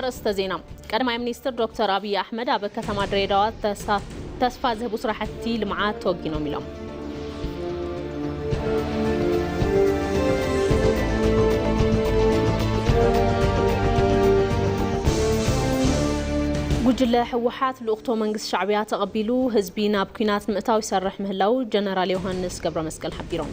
ኣርእስተ ዜና። ቀዳማይ ሚኒስትር ዶክተር ኣብይ ኣሕመድ ኣብ ከተማ ድሬዳዋ ተሳ-፣ ተስፋ ዝህቡ ስራሕቲ ልምዓት ተወጊኖም ኢሎም። ጉጅለ ህወሓት ልኡኽቶ መንግስቲ ሻዕብያ ተቐቢሉ ህዝቢ ናብ ኲናት ንምእታው ይሰርሕ ምህላው ጀነራል ዮሃንስ ገብረመስቀል ሓቢሮም።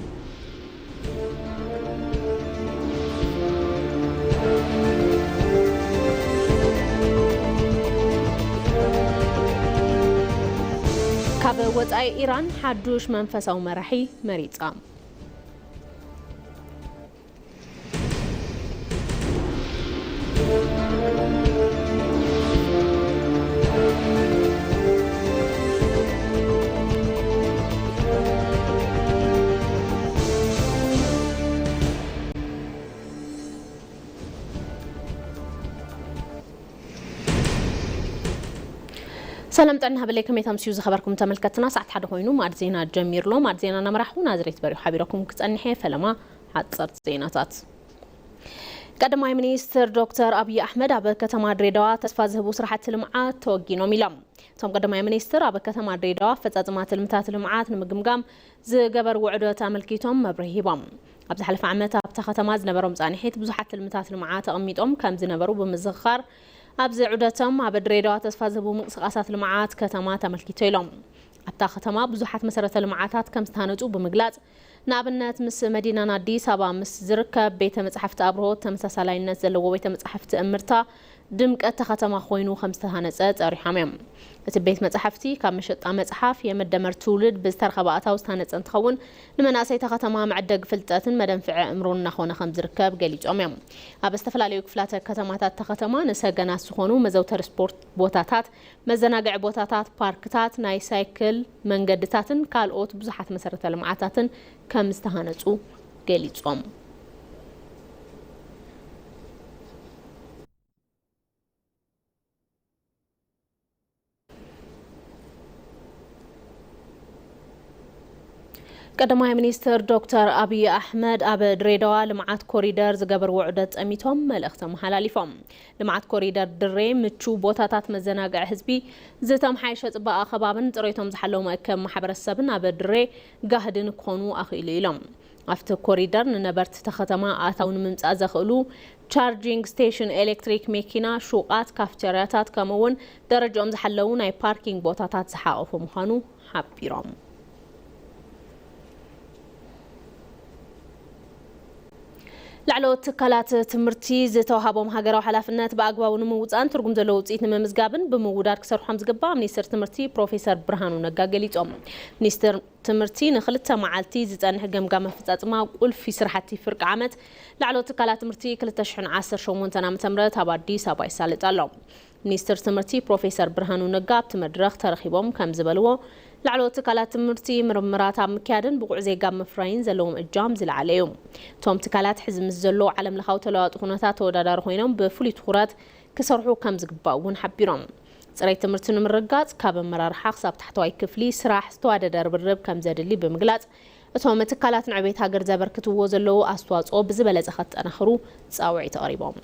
ካብ ወጻኢ፣ ኢራን ሓዱሽ መንፈሳዊ መራሒ መሪጻ። ሰላም ጥዕና ሃበለይ፣ ከመይ ተምስዩ ዝኸበርኩም ተመልከትና? ሰዓት ሓደ ኮይኑ ማዕድ ዜና ጀሚሩ ኣሎ። ማዕድ ዜና እናመራሕኹ ናዝሬት በሪሁ ሓቢረኩም ክጸንሕ እየ። ፈለማ ሓጸርቲ ዜናታት። ቀዳማይ ሚኒስትር ዶክተር ኣብይ ኣሕመድ ኣብ ከተማ ድሬዳዋ ተስፋ ዝህቡ ስራሕቲ ልምዓት ተወጊኖም ኢሎም። እቶም ቀዳማይ ሚኒስትር ኣብ ከተማ ድሬዳዋ ኣፈጻጽማ ትልምታት ልምዓት ንምግምጋም ዝገበርዎ ዑደት ኣመልኪቶም መብርሂ ሂቦም። ኣብ ዝሓለፈ ዓመት ኣብታ ከተማ ዝነበሮም ጻንሒት ብዙሓት ትልምታት ልምዓት ኣቐሚጦም ከም ዝነበሩ ብምዝኽኻር፣ ኣብዚ ዑደቶም ኣብ ድሬዳዋ ተስፋ ዝህቡ ምንቅስቓሳት ልምዓት ከተማ ተመልኪቱ ኢሎም። ኣብታ ከተማ ብዙሓት መሰረተ ልምዓታት ከም ዝተሃነጹ ብምግላጽ፣ ንኣብነት ምስ መዲናና ኣዲስ ኣበባ ምስ ዝርከብ ቤተ መጻሕፍቲ ኣብርሆት ተመሳሳላይነት ዘለዎ ቤተ መጻሕፍቲ እምርታ ድምቀት እታ ከተማ ኮይኑ ከም ዝተሃነጸ ጸሪሖም እዮም። እቲ ቤት መጻሕፍቲ ካብ መሸጣ መጽሓፍ የመደመር ትውልድ ብዝተረኸበ ኣታዊ ዝተሃነጸ እንትኸውን፣ ንመናእሰይ እታ ከተማ መዐደጊ ፍልጠትን መደንፍዒ ኣእምሮን እናኾነ ከም ዝርከብ ገሊጾም እዮም። ኣብ ዝተፈላለዩ ክፍላተ ከተማታት እታ ከተማ ንሰገናት ዝኾኑ መዘውተሪ ስፖርት ቦታታት፣ መዘናግዒ ቦታታት፣ ፓርክታት፣ ናይ ሳይክል መንገድታትን ካልኦት ብዙሓት መሰረተ ልምዓታትን ከም ዝተሃነጹ ገሊጾም። ቀዳማይ ሚኒስትር ዶክተር ኣብይ ኣሕመድ ኣብ ድሬዳዋ ልምዓት ኮሪደር ዝገበርዎ ዑደት ጸሚቶም መልእኽቲ ኣመሓላሊፎም። ልምዓት ኮሪደር ድሬ ምቹው ቦታታት መዘናግዒ ህዝቢ፣ ዝተምሓየሸ ጽባቐ ከባብን ጽሬቶም ዝሓለዉ መእከብ ማሕበረሰብን ኣብ ድሬ ጋህዲ ንክኾኑ ኣኽኢሉ ኢሎም። ኣብቲ ኮሪደር ንነበርቲ እታ ከተማ ኣታዊ ንምምጻእ ዘኽእሉ ቻርጂንግ ስቴሽን ኤሌክትሪክ፣ መኪና፣ ሹቓት፣ ካፍቴርያታት፣ ከምኡ እውን ደረጃኦም ዝሓለዉ ናይ ፓርኪንግ ቦታታት ዝሓቖፈ ምዃኑ ሓቢሮም። ላዕለዎት ትካላት ትምህርቲ ዝተዋሃቦም ሃገራዊ ሓላፍነት ብኣግባቡ ንምውፃእን ትርጉም ዘለዎ ውፅኢት ንምምዝጋብን ብምውዳድ ክሰርሑ ከም ዝግባእ ሚኒስትር ትምህርቲ ፕሮፌሰር ብርሃኑ ነጋ ገሊፆም። ሚኒስትር ትምህርቲ ንክልተ መዓልቲ ዝፀንሕ ገምጋም ኣፈፃፅማ ቁልፊ ስራሕቲ ፍርቂ ዓመት ላዕለዎት ትካላት ትምህርቲ ክልተ ሽሕን ዓሰርተ ሸሞንተን ዓመተ ምህረት ኣብ ኣዲስ ኣበባ ይሳለጥ ኣሎ። ሚኒስትር ትምህርቲ ፕሮፌሰር ብርሃኑ ነጋ ኣብቲ መድረኽ ተረኺቦም ከም ዝበልዎ፣ ላዕለዎት ትካላት ትምህርቲ ምርምራት ኣብ ምክያድን ብቑዕ ዜጋ ኣብ ምፍራይን ዘለዎም እጃም ዝለዓለ እዩ። እቶም ትካላት ሕዚ ምስ ዘሎ ዓለም ለኻዊ ተለዋዋጢ ኩነታት ተወዳዳሪ ኮይኖም ብፍሉይ ትኹረት ክሰርሑ ከም ዝግባእ እውን ሓቢሮም። ፅሬት ትምህርቲ ንምርግጋፅ ካብ ኣመራርሓ ክሳብ ታሕተዋይ ክፍሊ ስራሕ ዝተዋደደ ርብርብ ከም ዘድሊ ብምግላፅ፣ እቶም ትካላት ንዕቤት ሃገር ዘበርክትዎ ዘለዉ ኣስተዋፅኦ ብዝበለፀ ከጠናኽሩ ፃውዒት ኣቕሪቦም።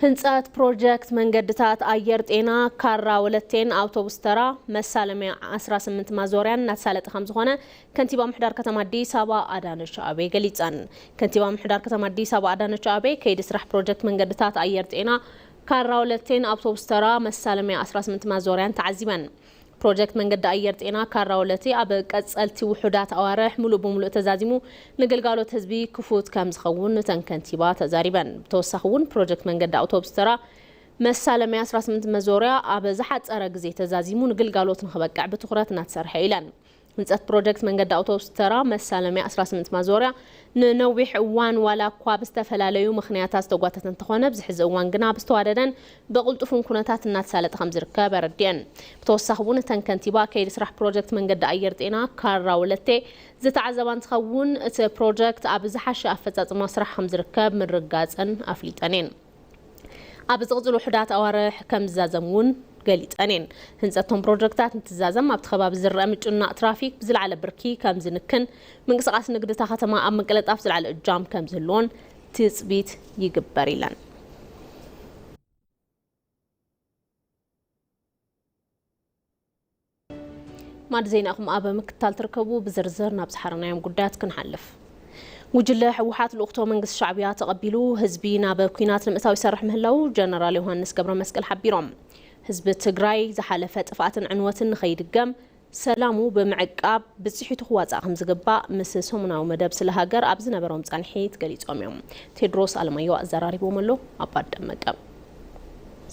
ህንፀት ፕሮጀክት መንገድታት ኣየር ጤና፣ ካራ ወለቴን ኣውቶቡስ ተራ፣ መሳለምያ ዓሰርተ ስምንት ማዞርያን እናተሳለጠ ከም ዝኾነ ከንቲባ ምሕዳር ከተማ ኣዲስ ኣበባ ኣዳነች ኣቤ ገሊፀን። ከንቲባ ምሕዳር ከተማ ኣዲስ ኣበባ ኣዳነች ኣቤ ከይዲ ስራሕ ፕሮጀክት መንገድታት ኣየር ጤና፣ ካራ ወለቴን ኣውቶቡስ ተራ፣ መሳለምያ ዓሰርተ ስምንት ማዞርያን ተዓዚበን። ፕሮጀክት መንገዲ ኣየር ጤና ካራ ወለቴ ኣብ ቀጸልቲ ውሑዳት ኣዋርሕ ሙሉእ ብሙሉእ ተዛዚሙ ንግልጋሎት ህዝቢ ክፉት ከም ዝኸውን እተን ከንቲባ ተዛሪበን። ብተወሳኺ እውን ፕሮጀክት መንገዲ ኣውቶቡስ ተራ መሳለምያ ዓሰርተ ስምንት መዞርያ ኣብ ዝሓጸረ ግዜ ተዛዚሙ ንግልጋሎት ንኽበቅዕ ብትኹረት እናተሰርሐ ኢለን። ህንጸት ፕሮጀክት መንገዲ ኣውቶቡስ ተራ መሳለምያ ዓሰርተ ስምንት ማዞርያ ንነዊሕ እዋን ዋላ እኳ ብዝተፈላለዩ ምኽንያታት ዝተጓተተ እንተኾነ፣ ኣብዚ ሕዚ እዋን ግና ብዝተዋደደን ብቕልጡፍን ኩነታት እናተሳለጠ ከም ዝርከብ ኣረዲአን። ብተወሳኺ እውን እተን ከንቲባ ከይዲ ስራሕ ፕሮጀክት መንገዲ ኣየር ጤና ካራ ወለቴ ዝተዓዘባ እንትኸውን፣ እቲ ፕሮጀክት ኣብ ዝሓሸ ኣፈፃፅማ ስራሕ ከም ዝርከብ ምርግጋፀን ኣፍሊጠን እየን። ኣብ ዝቕፅሉ ውሑዳት ኣዋርሕ ከም ዝዛዘም እውን ገሊጸን እየን። ህንጸቶም ፕሮጀክታት እንትዛዘም ኣብቲ ከባቢ ዝረአ ምጭናቕ ትራፊክ ብዝለዓለ ብርኪ ከም ዝንክን፣ ምንቅስቓስ ንግዲ እታ ከተማ ኣብ ምቅልጣፍ ዝለዓለ እጃም ከም ዝህልዎን ትጽቢት ይግበር ኢለን። ማዕድ ዜናኹም ኣብ ምክትታል ትርከቡ። ብዝርዝር ናብ ዝሓረናዮም ጉዳያት ክንሓልፍ። ጉጅለ ህወሓት ልኡኽቶ መንግስቲ ሻዕብያ ተቐቢሉ ህዝቢ ናብ ኲናት ንምእታው ይሰርሕ ምህላው ጀነራል ዮሃንስ ገብረ መስቀል ሓቢሮም። ህዝቢ ትግራይ ዝሓለፈ ጥፍኣትን ዕንወትን ንኸይድገም ሰላሙ ብምዕቃብ ብፅሒቱ ክዋፃእ ከም ዝግባእ ምስ ሰሙናዊ መደብ ስለ ሃገር ኣብ ዝነበሮም ፃንሒት ገሊፆም እዮም። ቴድሮስ ኣለማዮ ኣዘራሪቦም ኣሎ። ኣባት ደመቀ።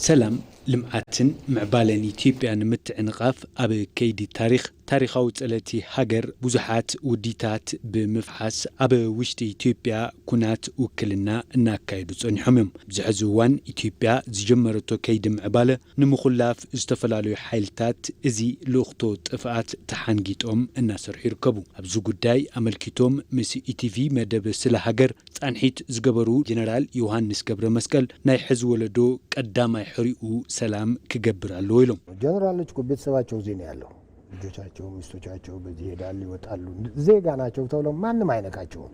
ሰላም፣ ልምዓትን ምዕባለን ኢትዮጵያ ንምትዕንቓፍ ኣብ ከይዲ ታሪኽ ታሪኻዊ ጸለቲ ሃገር ብዙሓት ውዲታት ብምፍሓስ ኣብ ውሽጢ ኢትዮጵያ ኩናት ውክልና እናካየዱ ጸኒሖም እዮም። ኣብዚ ሕዚ እዋን ኢትዮጵያ ዝጀመረቶ ከይዲ ምዕባለ ንምኹላፍ ዝተፈላለዩ ሓይልታት እዚ ልኡኽቶ ጥፍኣት ተሓንጊጦም እናሰርሑ ይርከቡ። ኣብዚ ጉዳይ ኣመልኪቶም ምስ ኢቲቪ መደብ ስለ ሃገር ጻንሒት ዝገበሩ ጀነራል ዮሃንስ ገብረ መስቀል ናይ ሕዚ ወለዶ ቀዳማይ ሕሪኡ ሰላም ክገብር ኣለዎ ኢሎም። ጀነራሎች እኮ ቤተሰባቸው እዚህ ነው ያለው። ልጆቻቸው፣ ሚስቶቻቸው በዚህ ይሄዳሉ፣ ይወጣሉ። ዜጋ ናቸው ተብለው ማንም አይነካቸውም።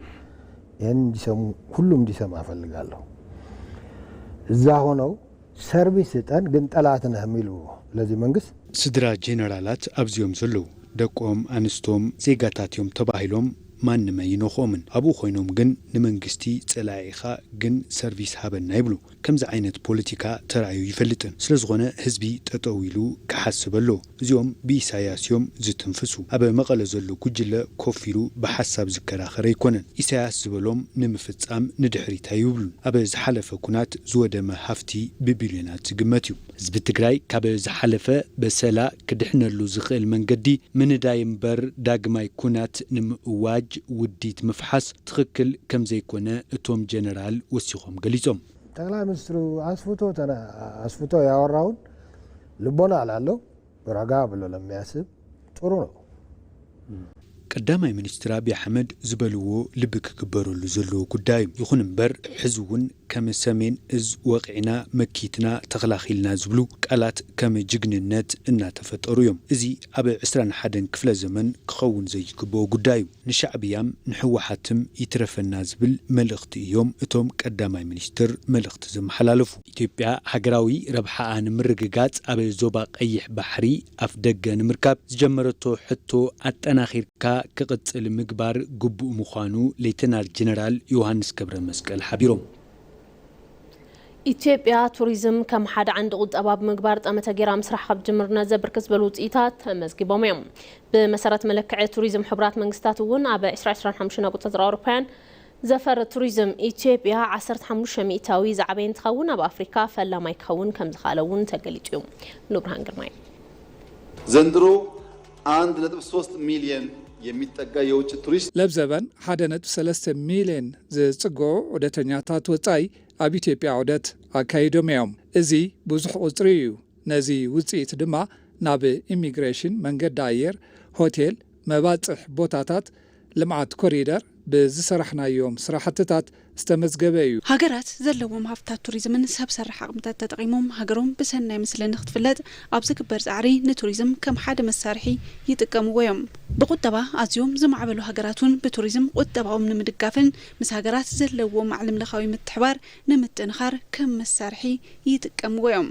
ይህን እንዲሰሙ ሁሉም እንዲሰማ እፈልጋለሁ። እዛ ሆነው ሰርቪስ ስጠን ግን ጠላት ነህ የሚሉ ለዚህ መንግስት ስድራ ጀነራላት ኣብዚኦም ዘለዉ ደቆም ኣንስቶም ዜጋታት እዮም ተባሂሎም ማንም ኣይነኽኦምን። ኣብኡ ኮይኖም ግን ንመንግስቲ ጸላኢ ኢኻ ግን ሰርቪስ ሃበና ይብሉ። ከምዚ ዓይነት ፖለቲካ ተራእዩ ይፈልጥን። ስለዝኾነ ህዝቢ ጠጠው ኢሉ ክሓስብ ኣለዎ። እዚኦም ብኢሳያስ እዮም ዝትንፍሱ። ኣብ መቐለ ዘሎ ጉጅለ ኮፍ ኢሉ ብሓሳብ ዝከራኸር ኣይኮነን። ኢሳያስ ዝበሎም ንምፍጻም ንድሕሪት ኣይብሉን። ኣብ ዝሓለፈ ኩናት ዝወደመ ሃፍቲ ብቢልዮናት ዝግመት እዩ። ህዝቢ ትግራይ ካብ ዝሓለፈ በሰላ ክድሕነሉ ዝኽእል መንገዲ ምንዳይ እምበር ዳግማይ ኩናት ንምእዋጅ ውዲት ምፍሓስ ትኽክል ከምዘይኮነ እቶም ጀነራል ወሲኾም ገሊጾም። ጠቅላይ ሚኒስትሩ አስፍቶ አስፍቶ ያወራውን ልቦና ላለው ረጋ ብሎ ለሚያስብ ጥሩ ነው። ቀዳማይ ሚኒስትር ኣብይ ኣሕመድ ዝበልዎ ልቢ ክግበረሉ ዘለዎ ጉዳይ እዩ። ይኹን እምበር ሕዚ እውን ከም ሰሜን እዝ ወቒዕና መኪትና ተኸላኺልና ዝብሉ ቃላት ከም ጅግንነት እናተፈጠሩ እዮም። እዚ ኣብ ዕስራን ሓደን ክፍለ ዘመን ክኸውን ዘይግብኦ ጉዳይ እዩ። ንሻዕብያም ንሕወሓትም ይትረፈና ዝብል መልእኽቲ እዮም እቶም ቀዳማይ ሚኒስትር መልእኽቲ ዘመሓላለፉ። ኢትዮጵያ ሃገራዊ ረብሓኣ ንምርግጋፅ ኣብ ዞባ ቀይሕ ባሕሪ ኣፍ ደገ ንምርካብ ዝጀመረቶ ሕቶ ኣጠናኺርካ ክቕፅል ምግባር ግቡእ ምዃኑ ሌተናል ጀነራል ዮሃንስ ገብረ መስቀል ሓቢሮም። ኢትዮጵያ ቱሪዝም ከም ሓደ ዓንዲ ቁጠባ ብምግባር ጠመተ ገይራ ምስራሕ ካብ ጅምር ነዘ ብርክት ዝበሉ ውፅኢታት ተመዝጊቦም እዮም። ብመሰረት መለክዒ ቱሪዝም ሕቡራት መንግስታት እውን ኣብ ዕስራ ዕስራን ሓሙሽተን ኣቆፃፅራ ኣውሮፓውያን ዘፈር ቱሪዝም ኢትዮጵያ ዓሰርተ ሓሙሽተ ሚእታዊ ዝዓበየ እንትኸውን ኣብ ኣፍሪካ ፈላማይ ክኸውን ከም ዝኸኣለ እውን ተገሊፁ እዩ። ንብርሃን ግርማይ። ዘንድሮ አንድ ነጥብ ሶስት ሚሊየን የሚጠጋ የውጭ ቱሪስት ለብዘበን ሓደ ነጥቢ ሰለስተ ሚልዮን ዝጽግዑ ዑደተኛታት ወጻኢ ኣብ ኢትዮጵያ ዑደት ኣካይዶም እዮም። እዚ ብዙሕ ቁጽሪ እዩ። ነዚ ውጽኢት ድማ ናብ ኢሚግሬሽን፣ መንገዲ ኣየር፣ ሆቴል፣ መባጽሕ ቦታታት፣ ልምዓት ኮሪደር ብዝሰራሕናዮም ስራሕትታት ዝተመዝገበ እዩ። ሃገራት ዘለዎም ሃፍትታት ቱሪዝምን ሰብ ሰራሕ ዓቕምታት ተጠቒሞም ሃገሮም ብሰናይ ምስሊ ንክትፍለጥ ኣብ ዝግበር ፃዕሪ ንቱሪዝም ከም ሓደ መሳርሒ ይጥቀምዎ እዮም። ብቁጠባ ኣዝዮም ዝማዕበሉ ሃገራት እውን ብቱሪዝም ቁጠባኦም ንምድጋፍን ምስ ሃገራት ዘለዎም ዓለምለኻዊ ምትሕባር ንምጥንኻር ከም መሳርሒ ይጥቀምዎ እዮም።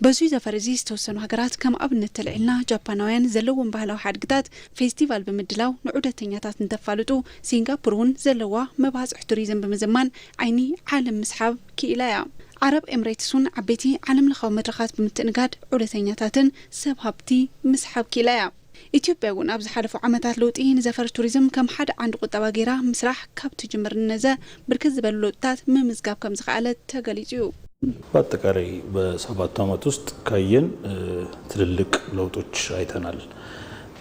በዙይ ዘፈር እዚ ዝተወሰኑ ሃገራት ከም ኣብነት ተልዒልና ጃፓናውያን ዘለዎም ባህላዊ ሓድግታት ፌስቲቫል ብምድላው ንዑደተኛታት እንተፋልጡ፣ ሲንጋፖር እውን ዘለዋ መባፅሕ ቱሪዝም ብምዝማን ዓይኒ ዓለም ምስሓብ ክኢላ እያ። ዓረብ ኤምሬትስ እውን ዓበይቲ ዓለምለኻዊ መድረኻት ብምትእንጋድ ዑደተኛታትን ሰብ ሃብቲ ምስሓብ ክኢላ እያ። ኢትዮጵያ እውን ኣብ ዝሓለፉ ዓመታት ለውጢ ንዘፈር ቱሪዝም ከም ሓደ ዓንዲ ቁጠባ ገይራ ምስራሕ ካብ ትጅምር ንነዘ ብርክት ዝበሉ ለውጥታት ምምዝጋብ ከም ዝኸኣለት ተገሊፁ እዩ። በአጠቃላይ በሰባቱ ዓመት ውስጥ ካየን ትልልቅ ለውጦች አይተናል።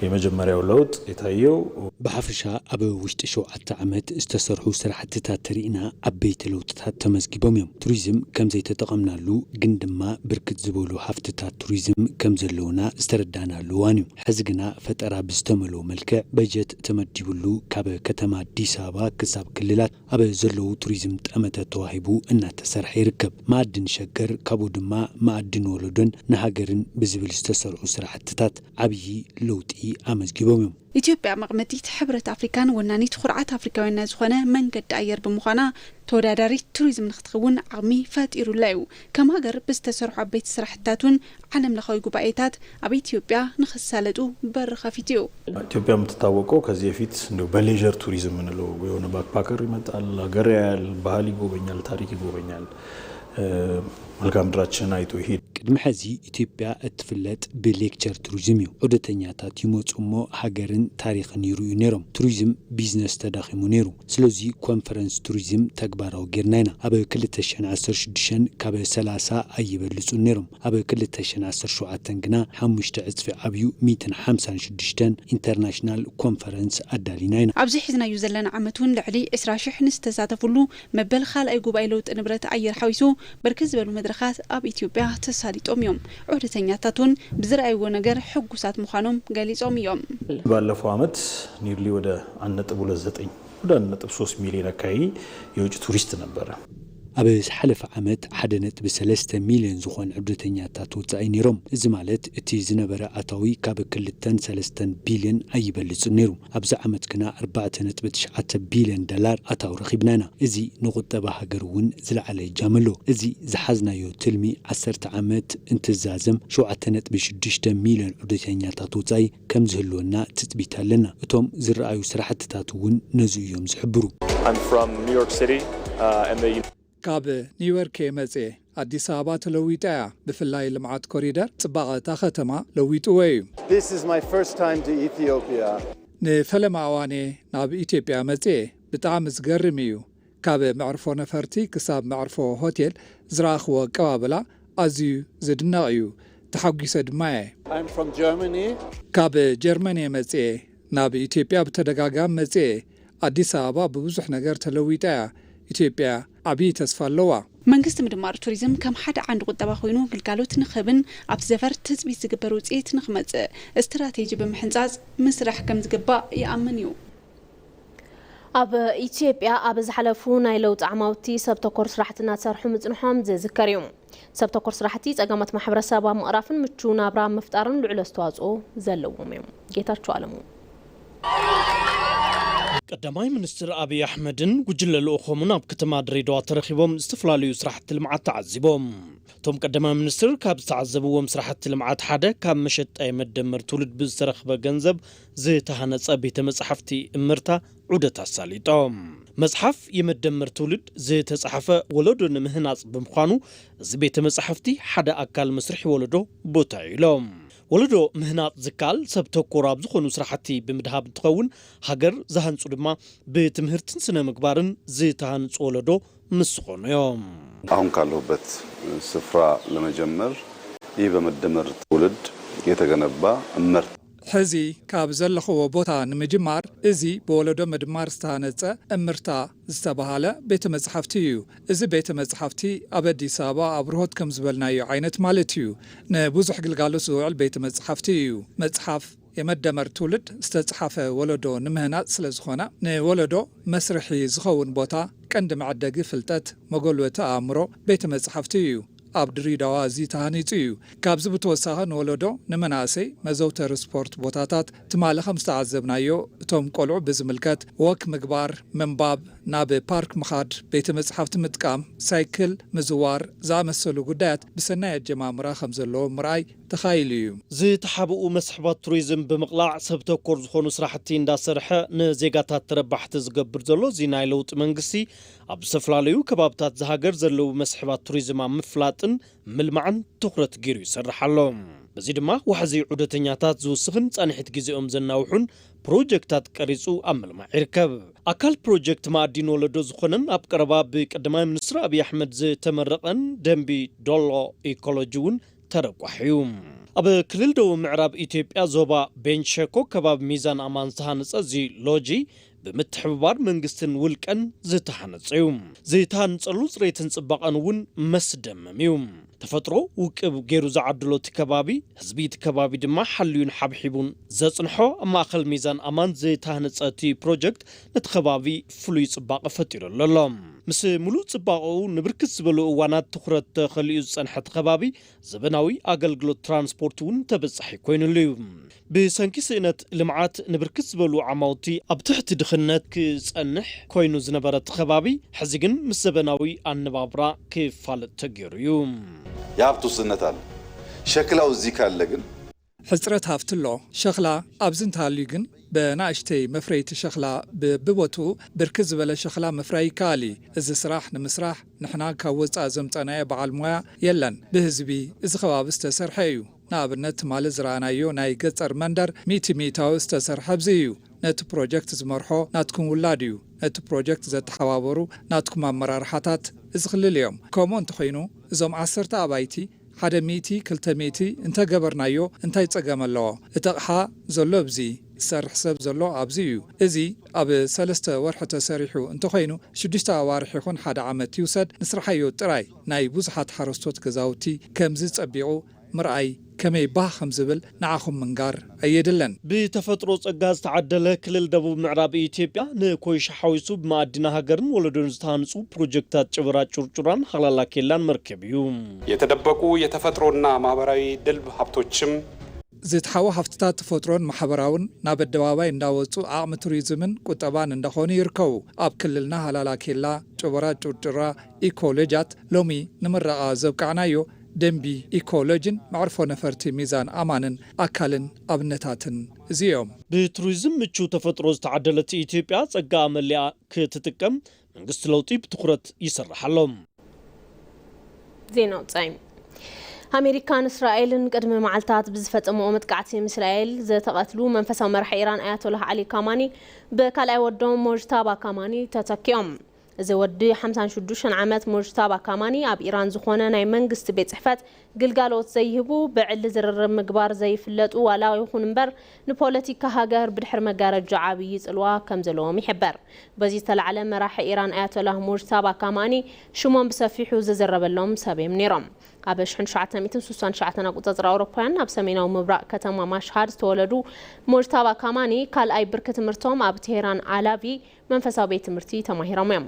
የመጀመሪያው ለውጥ የታየው ብሓፈሻ ኣብ ውሽጢ ሸውዓተ ዓመት ዝተሰርሑ ስራሕትታት ተሪእና ዓበይቲ ለውጥታት ተመዝጊቦም እዮም። ቱሪዝም ከም ዘይተጠቐምናሉ ግን ድማ ብርክት ዝበሉ ሃፍትታት ቱሪዝም ከም ዘለውና ዝተረዳእናሉ እዋን እዩ። ሕዚ ግና ፈጠራ ብዝተመልኦ መልክዕ በጀት ተመዲብሉ ካብ ከተማ ኣዲስ ኣበባ ክሳብ ክልላት ኣብ ዘለዉ ቱሪዝም ጠመተ ተዋሂቡ እናተሰርሐ ይርከብ። ማዕድን ሸገር ካብኡ ድማ ማዕድን ወለዶን ንሃገርን ብዝብል ዝተሰርሑ ስራሕትታት ዓብዪ ለውጢ ኣመዝጊቦም እዮም። ኢትዮጵያ መቐመጢት ሕብረት ኣፍሪካን ወናኒት ኩርዓት ኣፍሪካውያንና ዝኾነ መንገዲ ኣየር ብምዃና ተወዳዳሪት ቱሪዝም ንክትኸውን ዓቕሚ ፈጢሩላ እዩ። ከም ሃገር ብዝተሰርሑ ዓበይቲ ስራሕትታት እውን ዓለም ለኻዊ ጉባኤታት ኣብ ኢትዮጵያ ንክሳለጡ በሪ ከፊቱ እዩ። ኢትዮጵያ የምትታወቀው ከዚህ በፊት እንደው በ leisure tourism የምንለው የሆነ backpacker ይመጣል፣ ሀገር ያያል፣ ባህል ይጎበኛል፣ ታሪክ ይጎበኛል፣ መልክዓ ምድራችንን አይቶ ይሄድ። ቅድሚ ሕዚ ኢትዮጵያ እትፍለጥ ብ lecture tourism እዩ። ዑደተኛታት ይመፁ እሞ ሃገርን ታሪኽን ይርእዩ ነይሮም። ቱሪዝም ቢዝነስ ተዳኺሙ ነይሩ። ስለዚ ኮንፈረንስ ቱሪዝም ተግባራዊ ጌርና ኢና። ኣብ ክልተ ሽሕን ዓሰርተ ሽዱሽተን ካብ ሰላሳ ኣይበልፁን ነይሮም። ኣብ ክልተ ሽሕን ዓሰርተ ሸውዓተን ግና ሓሙሽተ ዕፅፊ ዓብዩ ሚእትን ሓምሳን ሽዱሽተን ኢንተርናሽናል ኮንፈረንስ ኣዳሊና ኢና። ኣብዚ ሒዝናዮ ዘለና ዓመት እውን ልዕሊ ዕስራ ሽሕ ንዝተሳተፍሉ መበል ካልኣይ ጉባኤ ለውጢ ንብረት ኣየር ሓዊሱ ብርክት ዝበሉ መድረኻት ኣብ ኢትዮጵያ ተሳሊጦም እዮም። ዑደተኛታት እውን ብዝረኣይዎ ነገር ሕጉሳት ምዃኖም ገሊፆም እዮም። ባለፈው ዓመት nearly ወደ አንድ ነጥብ ሁለት ዘጠኝ ወደ አንድ ነጥብ ሶስት ሚሊዮን አካባቢ የውጭ ቱሪስት ነበረ። ኣብ ዝሓለፈ ዓመት ሓደ ነጥቢ ሰለስተ ሚልዮን ዝኾን ዕብደተኛታት ወጻኢ ነይሮም። እዚ ማለት እቲ ዝነበረ ኣታዊ ካብ ክልተን ሰለስተን ቢልዮን ኣይበልጽን ነይሩ። ኣብዚ ዓመት ግና ኣርባዕተ ነጥቢ ትሽዓተ ቢልዮን ደላር ኣታዊ ረኺብና ኢና። እዚ ንቁጠባ ሃገር እውን ዝለዓለ እጃም ኣሎ። እዚ ዝሓዝናዮ ትልሚ ዓሰርተ ዓመት እንትዛዘም ሸውዓተ ነጥቢ ሽዱሽተ ሚልዮን ዕብደተኛታት ወጻኢ ከም ዝህልወና ትጽቢት ኣለና። እቶም ዝረኣዩ ስራሕትታት እውን ነዚ እዮም ዝሕብሩ። I'm from New York City, uh, and the ካብ ኒውዮርክ እየ መፅየ። ኣዲስ ኣበባ ተለዊጣ እያ። ብፍላይ ልምዓት ኮሪደር ፅባቐ እታ ከተማ ለዊጥዎ እዩ። This is my first time to Ethiopia. ንፈለማ እዋን እየ ናብ ኢትዮጵያ መፅየ። ብጣዕሚ ዝገርም እዩ። ካብ መዕርፎ ነፈርቲ ክሳብ መዕርፎ ሆቴል ዝረኣኽዎ ኣቀባብላ ኣዝዩ ዝድነቕ እዩ። ተሓጒሰ ድማ እየ። I'm from Germany. ካብ ጀርመን እየ መፅየ። ናብ ኢትዮጵያ ብተደጋጋሚ መፅየ። ኣዲስ ኣበባ ብብዙሕ ነገር ተለዊጣ እያ። ኢትዮጵያ ዓብዪ ተስፋ ኣለዋ። መንግስቲ ምድማር ቱሪዝም ከም ሓደ ዓንዲ ቁጠባ ኮይኑ ግልጋሎት ንክህብን ኣብቲ ዘፈር ትፅቢት ዝግበር ውፅኢት ንክመፅእ ስትራቴጂ ብምሕንፃፅ ምስራሕ ከምዝግባእ ይኣምን እዩ። ኣብ ኢትዮጵያ ኣብ ዝሓለፉ ናይ ለውጢ ዓማውቲ ሰብ ተኮር ስራሕቲ እናተሰርሑ ምፅንሖም ዝዝከር እዩ። ሰብ ተኮር ስራሕቲ ፀገማት ማሕበረሰብ ኣብ ምቕራፍን ምቹው ናብራ ኣብ ምፍጣርን ልዑል ኣስተዋፅኦ ዘለዎም እዮም። ጌታቸው ኣለሙ። ቀዳማይ ሚኒስትር ኣብይ ኣሕመድን ጉጅለ ልኡኾምን ኣብ ከተማ ድሬዳዋ ተረኺቦም ዝተፈላለዩ ስራሕቲ ልምዓት ተዓዚቦም። እቶም ቀዳማይ ሚኒስትር ካብ ዝተዓዘብዎም ስራሕቲ ልምዓት ሓደ ካብ መሸጣ የመደመር ትውልድ ብዝተረኽበ ገንዘብ ዝተሃነፀ ቤተ መጻሕፍቲ እምርታ ዑደት ኣሳሊጦም። መጽሓፍ የመደመር ትውልድ ዝተጻሕፈ ወለዶ ንምህናጽ ብምዃኑ እዚ ቤተ መጻሕፍቲ ሓደ ኣካል መስርሒ ወለዶ ቦታ እዩ ኢሎም። ወለዶ ምህናጽ ዝከኣል ሰብ ተኮር ኣብ ዝኾኑ ስራሕቲ ብምድሃብ እንትኸውን ሃገር ዝሃንጹ ድማ ብትምህርትን ስነ ምግባርን ዝተሃንጹ ወለዶ ምስ ዝኾኑ እዮም። አሁን ካለሁበት ስፍራ ለመጀመር ይህ በመደመር ትውልድ የተገነባ እመርታ ሕዚ ካብ ዘለኽዎ ቦታ ንምጅማር፣ እዚ ብወለዶ ምድማር ዝተሃነጸ እምርታ ዝተባህለ ቤተ መጻሕፍቲ እዩ። እዚ ቤተ መጻሕፍቲ ኣብ ኣዲስ ኣበባ ኣብርሆት ከም ዝበልናዮ ዓይነት ማለት እዩ። ንብዙሕ ግልጋሎት ዝውዕል ቤተ መጻሕፍቲ እዩ። መጽሓፍ የመደመር ትውልድ ዝተጻሓፈ ወለዶ ንምህናጽ ስለ ዝኾነ፣ ንወለዶ መስርሒ ዝኸውን ቦታ፣ ቀንዲ መዐደጊ ፍልጠት፣ መጎልበቲ ኣእምሮ ቤተ መጻሕፍቲ እዩ። ኣብ ድሬዳዋ እዚ ተሃኒጹ እዩ። ካብዚ ብተወሳኺ ንወለዶ ንመናእሰይ መዘውተሪ ስፖርት ቦታታት ትማሊ ከም ዝተዓዘብናዮ እቶም ቆልዑ ብዝምልከት ወክ ምግባር፣ ምንባብ፣ ናብ ፓርክ ምኻድ፣ ቤተ መጻሕፍቲ ምጥቃም፣ ሳይክል ምዝዋር ዝኣመሰሉ ጉዳያት ብሰናይ ኣጀማምራ ከም ዘለዎም ምርኣይ ተኻኢሉ እዩ። ዝተሓብኡ መስሕባት ቱሪዝም ብምቕላዕ ሰብ ተኮር ዝኾኑ ስራሕቲ እንዳሰርሐ ንዜጋታት ተረባሕቲ ዝገብር ዘሎ እዚ ናይ ለውጢ መንግስቲ ኣብ ዝተፈላለዩ ከባብታት ዝሃገር ዘለዉ መስሕባት ቱሪዝም ኣብ ምፍላጥን ምልማዕን ትኹረት ገይሩ ይሰርሕ ኣሎ። በዚ ድማ ዋሕዚ ዑደተኛታት ዝውስኽን ፃንሒት ግዜኦም ዘናውሑን ፕሮጀክታት ቀሪፁ ኣብ ምልማዕ ይርከብ። ኣካል ፕሮጀክት ማእዲን ወለዶ ዝኾነን ኣብ ቀረባ ብቀዳማይ ሚኒስትር ኣብይ ኣሕመድ ዝተመረቐን ደንቢ ዶሎ ኢኮሎጂ እውን ተረቋሒ እዩ። ኣብ ክልል ደቡብ ምዕራብ ኢትዮጵያ ዞባ ቤንች ሸኮ ከባቢ ሚዛን ኣማን ዝተሃነጸ እዚ ሎጂ ብምትሕብባር መንግስትን ውልቀን ዝተሃነጸ እዩ። ዝተሃነጸሉ ጽሬትን ጽባቐን እውን መስደመም እዩ። ተፈጥሮ ውቅብ ገይሩ ዝዓደሎ እቲ ከባቢ፣ ህዝቢ እቲ ከባቢ ድማ ሓልዩን ሓብሒቡን ዘጽንሖ ኣብ ማእከል ሚዛን ኣማን ዝተሃነጸ እቲ ፕሮጀክት ነቲ ከባቢ ፍሉይ ጽባቐ ፈጢሩሉ ኣሎ። ምስ ምሉእ ጽባቐኡ ንብርክት ዝበሉ እዋናት ትኹረት ተኸሊኡ ዝጸንሐ እቲ ከባቢ ዘበናዊ ኣገልግሎት ትራንስፖርት እውን ተበጻሒ ኮይኑሉ እዩ። ብሰንኪ ስእነት ልምዓት ንብርክት ዝበሉ ዓማውቲ ኣብ ትሕቲ ድኽነት ክጸንሕ ኮይኑ ዝነበረ እቲ ከባቢ፣ ሕዚ ግን ምስ ዘበናዊ ኣነባብራ ክፋለጥ ተገይሩ እዩ። የሀብት ውስንነት አለ። ሸክላው እዚህ ካለ ግን ሕፅረት ሃፍቲ ኣሎ። ሸኽላ ኣብዚ እንተሃልዩ ግን ብናእሽተይ መፍረይቲ ሸኽላ ብብቦትኡ ብርክት ዝበለ ሸኽላ ምፍራይ ይከኣል እዩ። እዚ ስራሕ ንምስራሕ ንሕና ካብ ወፃኢ ዘምፀናዮ በዓል ሞያ የለን። ብህዝቢ እዚ ከባቢ ዝተሰርሐ እዩ። ንኣብነት ትማሊ ዝረኣናዮ ናይ ገፀር መንደር ሚእቲ ሚእታዊ ዝተሰርሐ ኣብዚ እዩ። ነቲ ፕሮጀክት ዝመርሖ ናትኩም ውላድ እዩ። ነቲ ፕሮጀክት ዘተሓባበሩ ናትኩም ኣመራርሓታት እዚ ክልል እዮም። ከምኡ እንተኾይኑ እዞም ዓሰርተ ኣባይቲ ሓደ ሚእቲ ክልተ ሚእቲ እንተገበርናዮ እንታይ ጸገም ኣለዎ? እቲ ኣቕሓ ዘሎ ኣብዚ፣ ዝሰርሕ ሰብ ዘሎ ኣብዚ እዩ። እዚ ኣብ ሰለስተ ወርሒ ተሰሪሑ እንተኾይኑ ሽዱሽተ ኣዋርሕ ይኹን ሓደ ዓመት ይውሰድ ንስርሓዮ ጥራይ ናይ ብዙሓት ሓረስቶት ገዛውቲ ከምዚ ጸቢቑ ምርኣይ ከመይ ባህ ከም ዝብል ንዓኹም ምንጋር ኣየድልን። ብተፈጥሮ ጸጋ ዝተዓደለ ክልል ደቡብ ምዕራብ ኢትዮጵያ ንኮይሻ ሓዊሱ ብመኣድን ሃገርን ወለዶን ዝተሃንጹ ፕሮጀክታት ጭበራ ጩርጩራን ሃላላ ኬላን መርከብ እዩ። የተደበቁ የተፈጥሮና ማህበራዊ ድልብ ሀብቶችም ዝትሓቡ ሃፍትታት ተፈጥሮን ማሕበራውን ናብ ኣደባባይ እንዳወፁ ዓቕሚ ቱሪዝምን ቁጠባን እንዳኾኑ ይርከቡ። ኣብ ክልልና ሃላላ ኬላ፣ ጭበራ ጩርጩራ፣ ኢኮ ሎጃት ሎሚ ንምረቓ ዘብቃዕናዮ ደንቢ ኢኮ ሎጅን መዕርፎ ነፈርቲ ሚዛን ኣማንን ኣካልን ኣብነታትን እዚኦም። ብቱሪዝም ምቹው ተፈጥሮ ዝተዓደለት ኢትዮጵያ ጸጋኣ መሊኣ ክትጥቀም መንግስቲ ለውጢ ብትኹረት ይሰርሕ ኣሎ። ዜና ውፃኢ። ኣሜሪካን እስራኤልን ቅድሚ መዓልታት ብዝፈጸምኦ መጥቃዕቲ ምስራኤል ዝተቐትሉ መንፈሳዊ መራሒ ኢራን ኣያቶላህ ዓሊ ካማኒ ብካልኣይ ወዶም ሞጅታባ ካማኒ ተተኪኦም። እዚ ወዲ ሓምሳን ሽዱሽተን ዓመት ሞጅታባ ካማኒ ኣብ ኢራን ዝኾነ ናይ መንግስቲ ቤት ጽሕፈት ግልጋሎት ዘይህቡ ብዕሊ ዝርርብ ምግባር ዘይፍለጡ ዋላ ይኹን እምበር ንፖለቲካ ሃገር ብድሕሪ መጋረጃ ዓብዪ ጽልዋ ከም ዘለዎም ይሕበር። በዚ ዝተላዕለ መራሒ ኢራን ኣያቶላህ ሞጅታባ ካማኒ ሽሞም ብሰፊሑ ዝዝረበሎም ሰብ እዮም ነይሮም። ኣብ ሽሕን ትሽዓተ ሚእትን ስሳን ትሽዓተን ኣቆጻጽራ ኣውሮፓውያን ኣብ ሰሜናዊ ምብራቕ ከተማ ማሽሃድ ዝተወለዱ ሞጅታባ ካማኒ ካልኣይ ብርኪ ትምህርቶም ኣብ ቴሄራን ኣላቪ መንፈሳዊ ቤት ትምህርቲ ተማሂሮም እዮም።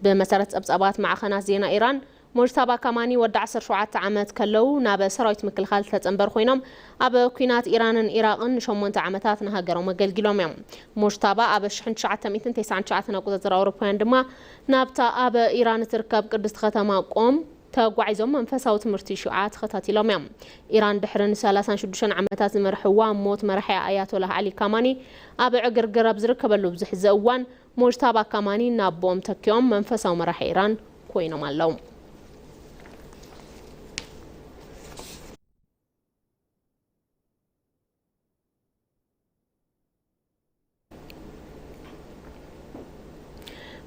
ብመሰረት ጸብጻባት ማዕኸናት ዜና ኢራን ሞጅታባ ካማኒ ወዲ ዓሰርተ ሸውዓተ ዓመት ከለዉ ናብ ሰራዊት ምክልኻል ዝተጸንበር ኮይኖም ኣብ ኲናት ኢራንን ኢራቕን ንሸሞንተ ዓመታት ንሃገሮም ኣገልጊሎም እዮም። ሞጅታባ ኣብ ሽሕን ትሽዓተ ሚእትን ተስዓን ትሽዓተን ኣቆጻጽራ ኣውሮፓውያን ድማ ናብታ ኣብ ኢራን እትርከብ ቅድስቲ ከተማ ቆም ተጓዒዞም መንፈሳዊ ትምህርቲ ሺዓ ተኸታቲሎም እዮም። ኢራን ድሕሪ ንሰላሳን ሽዱሽተን ዓመታት ዝመርሕዋ ሞት መራሒ ኣያቶላህ ዓሊ ካማኒ ኣብ ዕግርግር ኣብ ዝርከበሉ ኣብዚ ሕዚ እዋን ሞጅታባ ካማኒ ናብ ቦኦም ተኪኦም መንፈሳዊ መራሒ ኢራን ኮይኖም ኣለዉ።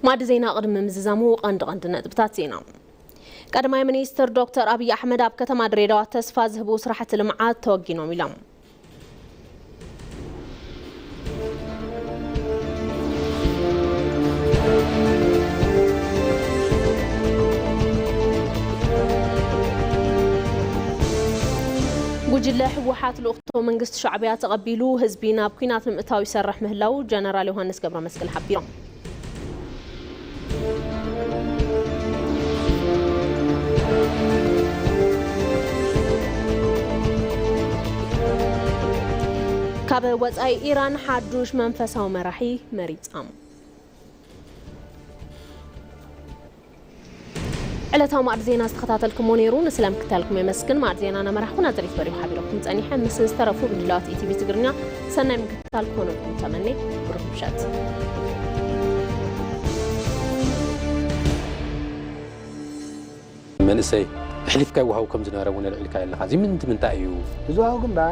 ማዕዲ ዜና ቅድሚ ምዝዛሙ ቀንዲ ቀንዲ ነጥብታት ዜና። ቀዳማይ ሚኒስትር ዶክተር ኣብይ ኣሕመድ ኣብ ከተማ ድሬዳዋ ተስፋ ዝህቡ ስራሕቲ ልምዓት ተወጊኖም ኢሎም። ጉጅለ ህወሓት ልኡኽቶ መንግስቲ ሻዕብያ ተቐቢሉ ህዝቢ ናብ ኲናት ንምእታው ይሰርሕ ምህላው ጀነራል ዮሃንስ ገብረመስቀል ሓቢሮም። ካብ ወጻኢ ኢራን ሓዱሽ መንፈሳዊ መራሒ መሪጻ። ዕለታዊ ማዕድ ዜና ዝተኸታተልኩሞ ነይሩ። ንስለ ምክትታልኩም የመስግን። ማዕድ ዜና እናመራሕኩ ናዝሬት በሪሁ ሓቢረኩም ጸኒሐ። ምስ ዝተረፉ ምድላዋት ኢቲቪ ትግርኛ ሰናይ ምክትታል ክኾነልኩም ተመኔ። ብሩኽ ምሸት። መንእሰይ ኣሕሊፍካ ይወሃቡ ከም ዝነበረ እውን ኣልዒልካ ኣለኻ። እዚ ምንቲ ምንታይ እዩ? እዚ ወሃብ ግንባር